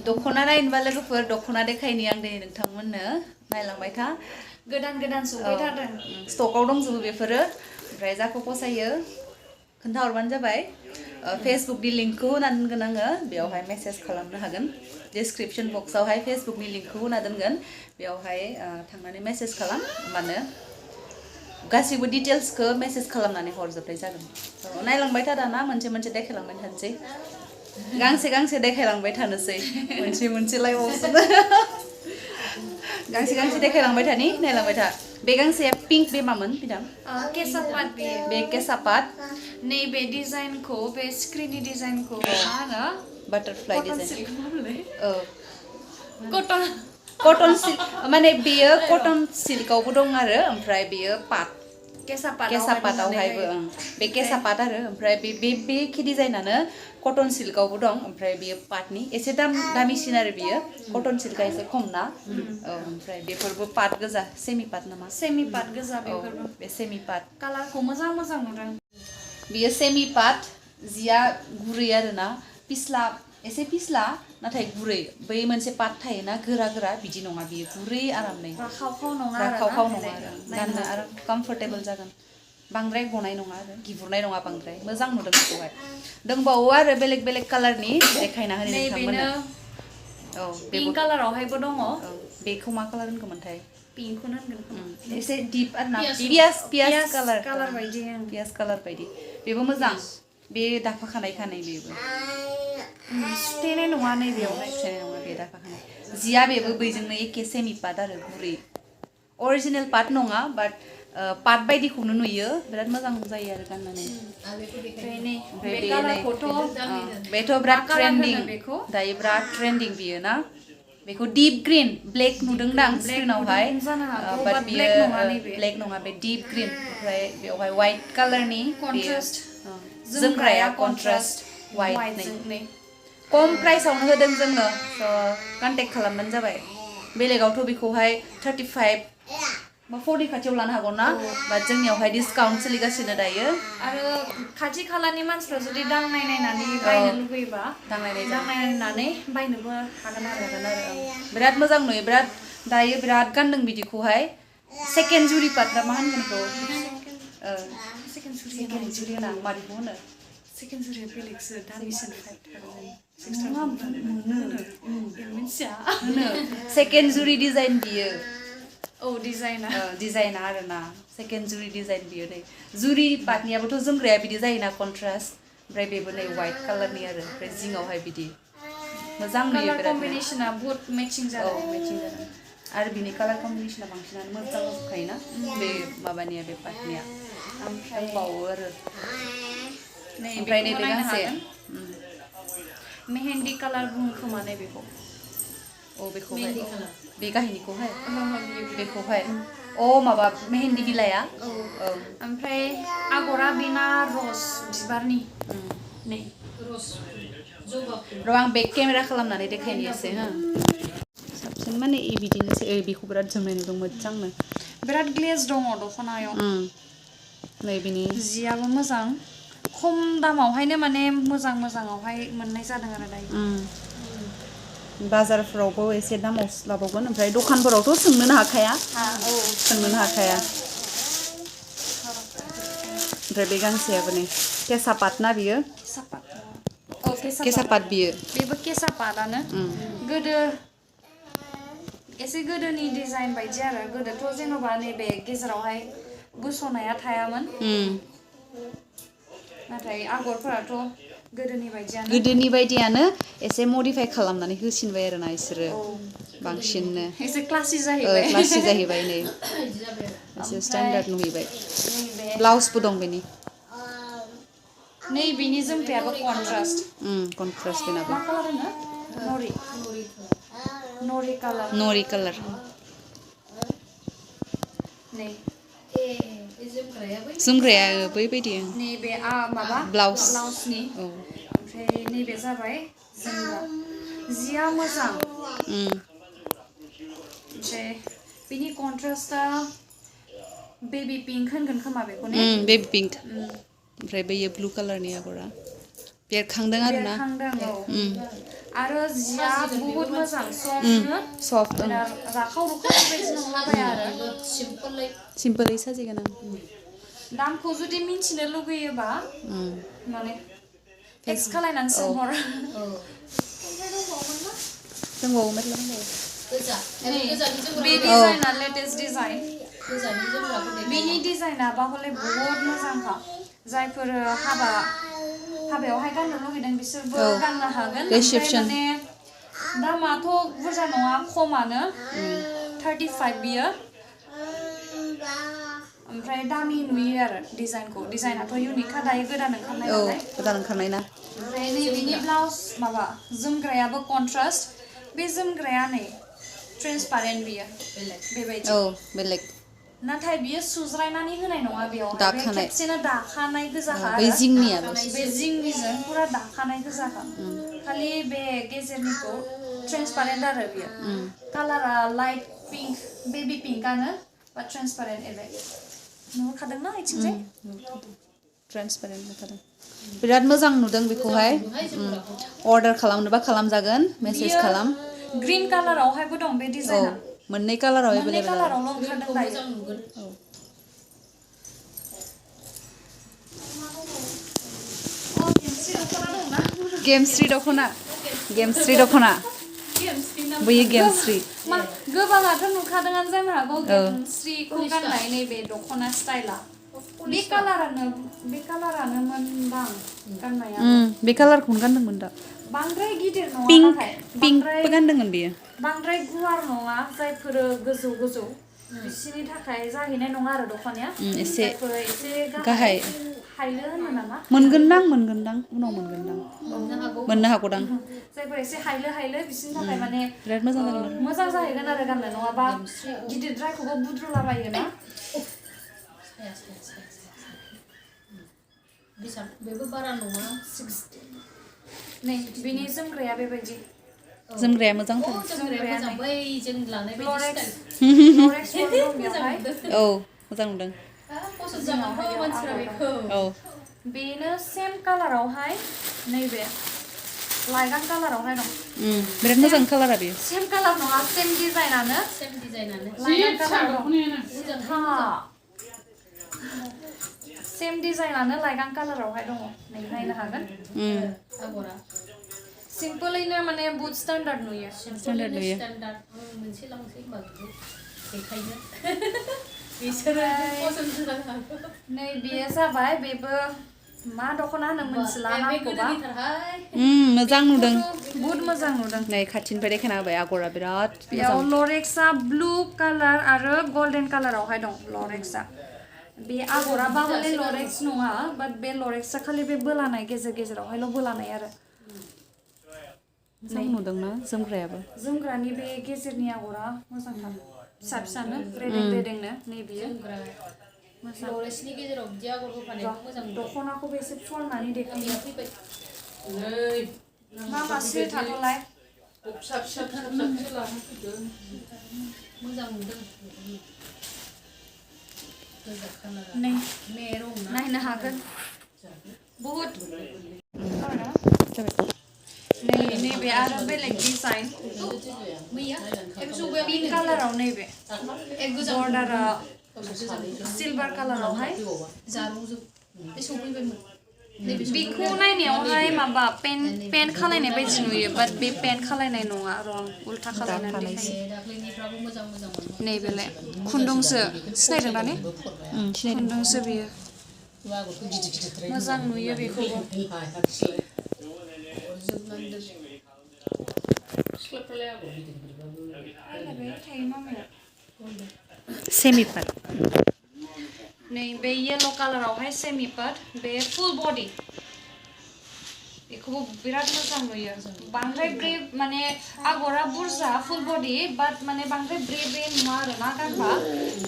दख'ना नायनोबा लोगोफोर दख'ना देखायनि आं दिनै नोंथांमोननो नायलांबाय था गोदान सफैथारदों स्टकआव दंजोबो बेफोरो ओमफ्राय जाखौ फसायो खोन्थाहरबानो जाबाय फेसबुकनि लिंकखौ होना दोनगोन आङो बेयावहाय मेसेज खालामनो हागोन डिसक्रिपसन बक्सआवहाय फेसबुकनि लिंकखौ होना दोनगोन बेयावहाय थांनानै मेसेज खालाम होमबानो गासिबो डिटेल्सखौ मेसेज खालामनानै हरजोबनाय जागोन नायलांबाय था दाना मोनसे मोनसे देखायलांबाय थानोसै गांसे गांसे देखायलांबाय थानोसै मोनसे लाइभआवसो गांसे गांसे देखायलांबाय थानि नायलांबाय था बे गांसेया पिंक बे मामोन बिदां केसा पाट बे केसा पाट नैबे डिजाइनखौ बे स्क्रिननि डिजाइनखौ मा होनो butterfly design cotton cotton silk माने बेयो कटन सिल्कआवबो दं आरो ओमफ्राय बेयो पाट केसा पाटावहायबो बे केसा पाट आरो ओमफ्राय बे डिजाइनानो कटन सिल्कआवबो दं ओमफ्राय बेयो पाटनि एसे दामिसिन आरो बेयो कटन सिल्कआ एसे खम ना ओमफ्राय बेफोरबो पाट गोजा सेमि पाट नामा सेमि पाट गोजा बेफोरबो बे सेमि पाट कालारखौ मोजां नुदों बेयो सेमि पाट जिया गुरै आरोना पिस्ला एसे पिस्ला नाथाय गुरै बै मोनसे पाट थायोना गोरा गोरा बिदि नङा बियो गुरै आरामनो राखाव नङा आरो गाननो आरो कमफर्टेबल जागोन बांद्राय गनाय नङा आरो गिबुरनाय नङा बांद्राय मोजां नुदों बेखौहाय दंबावो आरो बेलेग बेलेग कालारनि देखायना होनो नोंथांमोननो पिंक कालारावहायबो दङ बेखौ मा कालार होनगोमोनथाय पिंकखौनो होनगोन एसे डिप आरो ना पियास कालार बायदि पियास कालार बायदि बेबो मोजां बे दाफाखानाय बेबो सुथेनाय नङा नैबेयावहाय सुथेनाय नङा बे दाफाखानाय जिया बेबो बैजोंनो एखे सेमि पाट आरो गुरै अरिजिनेल पाट नङा बाट पाट बायदिखौनो नुयो बिराद मोजां जायो आरो गाननानै बेथ' बिराद ट्रेन्डिं दायो बिराद ट्रेन्डिं बियो ना बेखौ डिप ग्रीन ब्लेक नुदोंदां स्क्रिनावहाय बाट बियो ब्लेक नङा बे डिप ग्रीन ओमफ्राय बेवहाय वाइट कालारनि जोमग्राया कन्ट्रास्ट वाइट नै खम प्राइसआवनो होदों जोंनो कन्टेक्ट खालामबानो जाबाय बेलेगावथ' बेखौहाय 35 बा 40 खाथियाव लानो हागौ ना बाट जोंनियावहाय डिसकाउन्ट सोलिगासिनो दायो आरो खाथि खालानि मानसिफ्रा जुदि दांनायनानै बायनो लुबैयोबा दांनायनानै बायनोबो हागोन आरो बिराद मोजां नुयो बिराद दायो बिराद गानदों बिदिखौहाय सेकेन्ड जुरि पाट मा होनगोन बेखौ सेकेन्ड जुरि होना मादिखौ होनो सेकेन्ड जुरिया बेलेगसो दामिसिन 5,000 सेकेन्ड जुरि डिजाइन बियो डिजाइना आरोना सेकेन्ड जुरि डिजाइन बियो नै जुरि पाटनियाबोथ' जोमग्राया बिदि जायोना कन्ट्रास्ट ओमफ्राय बेबो नै वाइट कालारनि आरो ओमफ्राय जिङावहाय बिदि मोजां नुयो बिराद कम्बिनेसना बहुत मेचिं जादों आरो बिनि कालार कम्बिनेसना बांसिनानो मोजां जाखायोना बे माबानिया बे पाटनिया ओमफ्राय बावो आरो ओमफ्राय नैबे गांसे मेहेन्दी कालार बुङो खोमा नैबेखौ बेखौहाय बे गाहायनिखौहाय बेखौहाय माबा मेहेन्दी बिलाइया ओमफ्राय आगरा बेना रस बिबारनि नै र' आं बेक केमेरा खालामनानै देखायनि एसे साबसिन माने बिदिनोसै बेखौ बिराद जोमनाय नुदों मोजांनो बिराद ग्लेज दङ दख'नायाव नै बिनि जियाबो मोजां खम दामावहायनो माने मोजाङावहाय मोननाय जादों आरो दायो बाजारफोरावबो एसे दामाव लाबावगोन ओमफ्राय दखानफोरावथ' सोंनोनो हाखाया ओमफ्राय बे गांसेयाबो नै केसा पाट ना बियो केसा पाट बियो बेबो केसा पाटआनो एसे गोदोनि डिजाइन बायदि आरो गोदोथ' जेन'बा नैबे गेजेरावहाय बोस'नाया थायामोन नाथाय आगरफोराथ' गोदोनि बायदियानो एसे मडिफाइ खालामनानै होसिनबाय आरोना बिसोरो बांसिननो एसे क्लासि जाहैबाय नै एसे स्टेन्डार्ड नुहैबाय ब्लाउसबो दं बेनि नै बिनि जोमग्रायाबो कन्ट्रास्ट बेनाबो मा कालार होनो नरि कालार नै जोमग्राया बैबायदि नैबे माबा ब्लाउसनि ओमफ्राय नैबे जाबाय जोमग्रा जिया मोजां ओमफ्राय बिनि कन्ट्रास्टआ बेबी पिंक होनगोन खोमा बेखौ ने बेबी पिंक ओमफ्राय बेयो ब्लु कालारनि आगरा बेरखांदों आरोना आरो जिया बहुत मोजां सफ्टनो सफ्ट राखाव रुखाव बेबायदि नंलाबाया आरो सिम्पोलै साजिगोन आं दामखौ जुदि मिन्थिनो लुगैयोबा माने टेक्स्ट खालायनानै सोंहर दंबावो मेरला बे डिजाइना लेटेस्ट डिजाइन बेनि डिजाइनाबा हले बहुत मोजांखा जायफोर हाबायावहाय गाननो लुगैदों बिसोरबो गाननो हागोन रिसेपसन माने दामाथ' बुरजा नङा खमानो 35 बियो ओमफ्राय दामि नुयो आरो डिजाइनाथ' इउनिकखा दायो गोदान ओंखारनाय नालाय गोदान ओंखारनाय ना ओमफ्राय नैबेनि ब्लाउस माबा जोमग्रायाबो कन्ट्रास्ट बे जोमग्राया नै ट्रेन्सपारेन्ट बियो बेबायदि बेलेग नाथाय बियो सुज्रायनानै होनाय नङा बेयावहाय बे खेबसेनो दाखानाय गोजाखा बै जिंनिया बे जिंनिजों पुरा दाखानाय गोजाखा खालि बे गेजेरनिखौ ट्रेन्सपारेन्ट आरो बियो कालारा लाइट पिंक बेबि पिंकानो बा ट्रेन्सपारेन्ट एलाय नुखादोंना आथिंजाय ट्रेन्सपारेन्ट नुखादों बिराद मोजां नुदों बेखौहाय अर्डार खालामनोबा खालामजागोन मेसेज खालाम ग्रीन कालारावहायबो दं बे डिजाइना मोननै कालाराव मोननै एभेलेबल कालारावल' ओंखारदों दायो गेमस्रि दख'ना बैयो गेमस्रि गोबाङाथ' नुखादोंआनो जानो हागौ गेमस्रिखौ गाननाय नैबे दख'ना स्टाइला बे कालारानो मोनदां गाननाया बे कालारखौनो गानदोंमोन दा बांद्राय गिदिर नङा नाथाय पिंकबो गानदोंमोन बेयो बांद्राय गुवार नङा जायफोर गोजौ बिसोरनि थाखाय जाहैनाय नङा आरो दख'नाया एसे गाहाय हायलो होनो नामा मोनगोनदां उनाव मोननो हागौदां जायफोर एसे हायलो बिसोरनि थाखाय माने बिराद मोजां जागोन मोजां जाहैगोन आरो गाननो नङाबा गिदिरद्रायखौबो बुद्रुलाबायोना बेबो बारा नङा 60 नै बिनि जोमग्राया बेबायदि जोमग्राया मोजांथार मोजां बै जों लानाय बायदि मोजां नुदों बेनो सेम कालारावहाय नैबे लाइगां कालारावहाय दं बिराद मोजां कालारा बेयो सेम कालार नङा सेम डिजाइनानो लाइगां कालार दं सेम डिजाइनानो लाइगां कालारावहाय दङ नै नायनो हागोन आगरा सिम्पोलैनो माने बुट स्टैंडार्ड नुयो मोनसे लांसै होनबा देखायनो बिसोरो पसन्द जानांगौ नै बेयो जाबाय बेबो मा दख'ना होनो मोनथिला नामखौबा मोजां नुदों बुहुत मोजां नुदों नै खाथिनिफ्राय देखायना होबाय आगरा बिराद बेयाव लरेक्सआ ब्लू कालार आरो गोल्डन कालारावहाय दं लरेक्सआ बे आगराबा हले लरेक्स नङा बाट बे लरेक्सआ खालि बे बोलानाय गेजेरावहायल' बोलानाय आरो मोजां नुदोंना जोमग्रानि बे गेजेरनि आगरा मोजांथार फिसानो रेदें नै बियो लरेक्सनि गेजेराव बिदि आगर होफानायखौ मोजां दख'नाखौबो एसे फुवारनानै देखायनो फैबाय मा मासे थाथ'लाय फिसा मोजां नुदों नै नायनो हागोन बहुत नैबे आरो बेलेग डिजाइन पिंक कालाराव नैबे बर्डारा सिल्भार कालारावहाय बेखौ नायनायावहाय माबा पेन्ट खालायनाय बायदि नुयो बाट बे पेन्ट खालायनाय नङा रं उल्था खालायनानै देखायो नैबेलाय खुन्दुंसो सिनायदों दा ने खुन्दुंसो बेयो मोजां नुयो बेखौबो सेमि पाट नै बे येलो कालारावहाय सेमि पाट बे फुल बडि बेखौबो बिराद मोजां नुयो बांद्राय ब्रे माने आगरा बुरजा फुल बडि बाट माने बांद्राय ब्रे नुवा आरो ना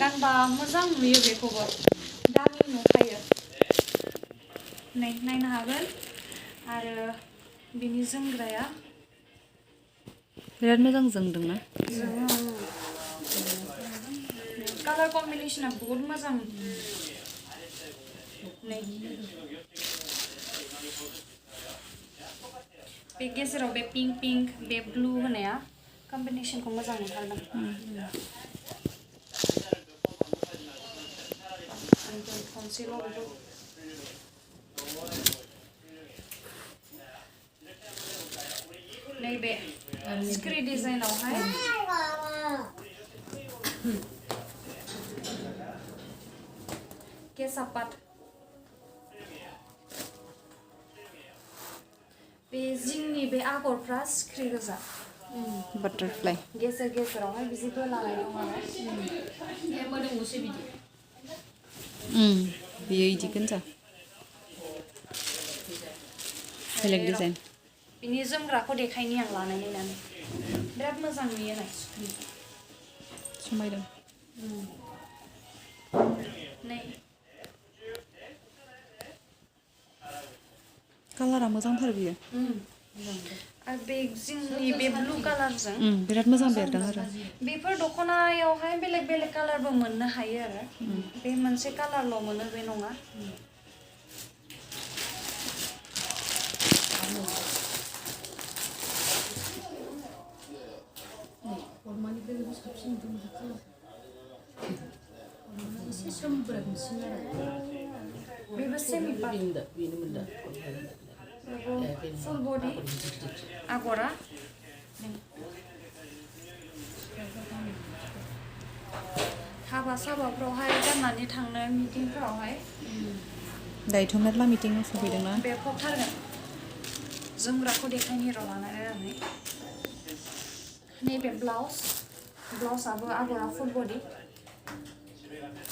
गानबा मोजां नुयो बेखौबो दामि नुखायो नै नायनो हागोन आरो बिनि जोमग्राया बिराद मोजां जोंदोंना कालार कम्बिनेशना बहुत मोजां नै बे गेजेराव बे पिंक पिंक बे ब्लू होनाया कम्बिनेशनखौ मोजां नुथारदों खनसेल' बेखौ नैबे स्क्रि डिजाइनावहाय केसापात बे जिंनि बे आगरफ्रा सिख्रि गोजा बाटारफ्लाइ गेजेर गेजेरावहाय बिदि बोलानाय दं आरो मोदोमोसो बिदि बेयो इदि गोजा बेलेग डिजाइन बिनि जोमग्राखौ देखायनि आं लानाय नायनानै बिराद मोजां नुयो नाय समायदों नै कालारा मोजांथार बियो आरो बे जिंनि बे ब्लु कालारजों बिराद मोजां बेरदों आरो बेफोर दख'नायावहाय बेलेग बेलेग कालारबो मोननो हायो आरो बे मोनसे कालारल' मोनो बे नङा अरमानिफ्रायबो साबसिन नुदों कालार एसे सोमब्रा मोनसिन आरो बेबो सेमि फुल बडि आगरा हाबा साबाफ्रावहाय गाननानै थांनो मिटिंफोरावहाय दायोथ' मेरला मिटिं सफैदोंना बेरफबथारगोन जोमग्राखौ देखायनि र' लानानै नैबे ब्लाउसआबो आगरा फुल बडि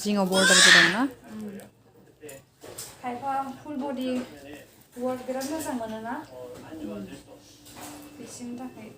जिङाव बर्डारबो दं ना खायफा फुल बडि वर्क बिराद मोजां मोनोना बिसोरनि थाखाय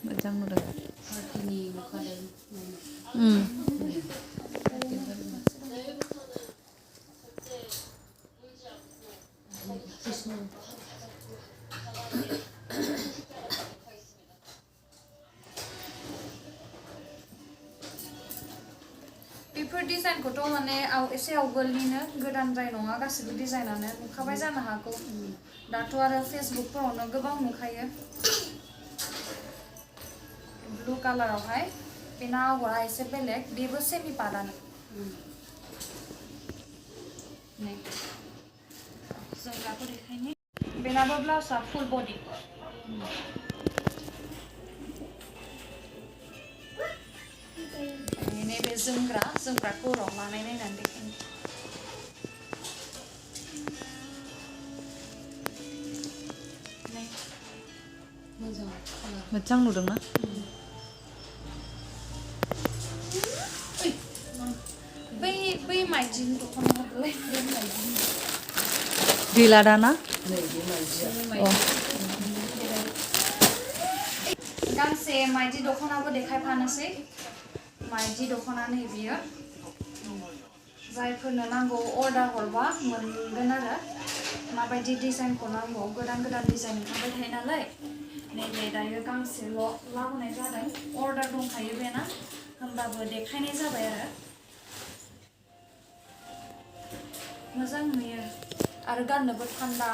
मोजां नुदों पार्टिनि नुखादों बेफोर डिजाइनखौथ' माने एसे आवगोलनिनो गोदानद्राय नङा गासिबो डिजाइनानो नुखाबाय जानो हागौ दाथ' आरो फेसबुकफोरावनो गोबां नुखायो ब्लू कालारावहाय बेना आगरा एसे बेलेग बेबो सेमि पाटानो जोमग्राखौ देखायनि बेनाबो ब्लाउसआ फुल बडि नैबे जोमग्राखौ र' लानाय नायनानै देखायनि मोजां नुदोंना बै माइदिनि दख'नाखौलाय गैला दाना गांसे माइदि दख'नाबो देखायफानोसै माइदि दख'ना नै बियो जायफोरनो नांगौ अर्डार हरबा मोनगोन आरो माबायदि डिजाइनखौ नांगौ गोदान गोदान डिजाइन ओंखारबाय थायो नालाय नैबे दायो गांसेल' लाबोनाय जादों अर्डार दंखायो बेना होमबाबो देखायनाय जाबाय आरो मोजां नुयो आरो गाननोबो थान्दा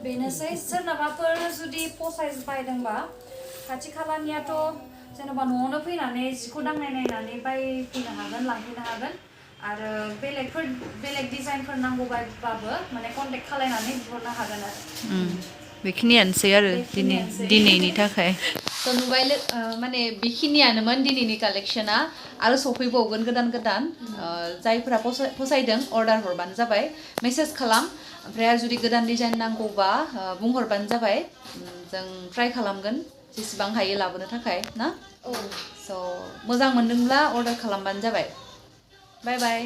बेनोसै सोरनाबाफोर जुदि पसाइज बायदोंबा खाथि खालानियाथ' जेनेबा न'आवनो फैनानै जिखौ दांनाय नायनानै बायफैनो हागोन लांफैनो हागोन आरो बेलेग डिजाइनफोर नांगौबाबो माने कन्टेक्ट खालायनानै बिहरनो हागोन आरो बेखिनियानोसै आरो दिनैनि थाखाय थ' नुबाय माने बेखिनियानोमोन दिनैनि कालेक्शना आरो सफैबावगोन गोदान गोदान जायफोरा फसायदों अर्डार हरबानो जाबाय मेसेज खालाम ओमफ्राय आरो जुदि गोदान डिजाइन नांगौबा बुंहरबानो जाबाय जों ट्राइ खालामगोन जेसेबां हायो लाबोनो थाखाय ना स' मोजां मोनदोंब्ला अर्डार खालामबानो जाबाय बाय बाय